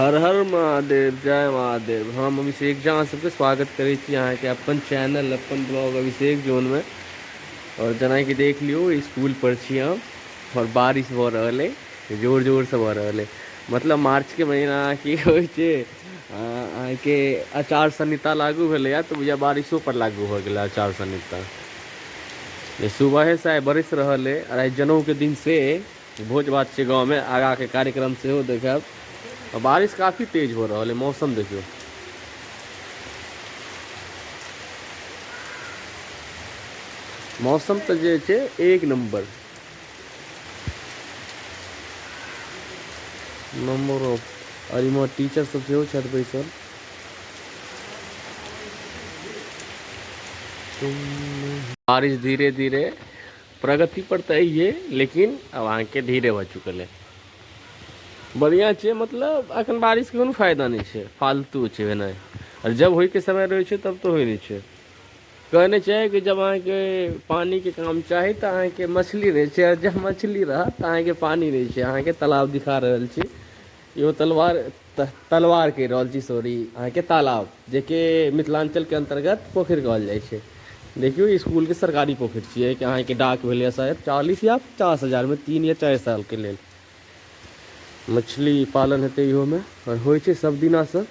हर हर महादेव, जय महादेव। हम अभिषेक झा अहाँ सबके स्वागत करै छी अहाँके अपन चैनल अपन ब्लॉग अभिषेक जोनमे। और जेनाकि देख लियौ, स्कूल पर छी हम और बारिश भऽ रहल अइ, जोर जोरसँ भऽ रहल अइ। मतलब मार्चके महीना की होइ छै, अहाँके आचार संहिता लागू भेलैए, तऽ बुझाइए बारिशो पर लागू भऽ गेलै आचार संहिता। सुबहेसँ आइ बरसि रहल अइ और आइ जनउके दिन से भोज भात छै गाँवमे, आगाँके कार्यक्रम सेहो देखायब। बारिश काफी तेज हो रहल है, मौसम देखियौ। मौसम तऽ जे छै एक नम्बर नंबर ऑफ। और इम्हर टीचर सब सेहो छथि बैसल। बारिश धीरे धीरे प्रगति पर तऽ अइए, लेकिन आब अहाँके धीरे भऽ चुकल है। बढ़िआँ छै, मतलब एखन बारिशके कोनो फायदा नहि छै, फालतू छै भेनाइ। आओर जब होइके समय रहै छै तब तऽ होइ नहि छै। कहने छै कि जब अहाँके पानिके काम चाही तऽ अहाँके मछली रहै छै, आओर जब मछली रहत तऽ अहाँके पानि रहै छै। अहाँके तालाब दिखा रहल छी, इहो तलवार तलवार कहि रहल छी, सॉरी, अहाँके तालाब, जेकि मिथिलाञ्चलके अन्तर्गत पोखरि कहल जाइ छै। देखियौ, इसकुलके सरकारी पोखरि छियै कि अहाँके डाक भेलैए शायद 40 या 50 हजारमे 3 या 4 सालके लेल। मछली पालन हेतै इहोमे आओर होइ छै सब दिनासँ।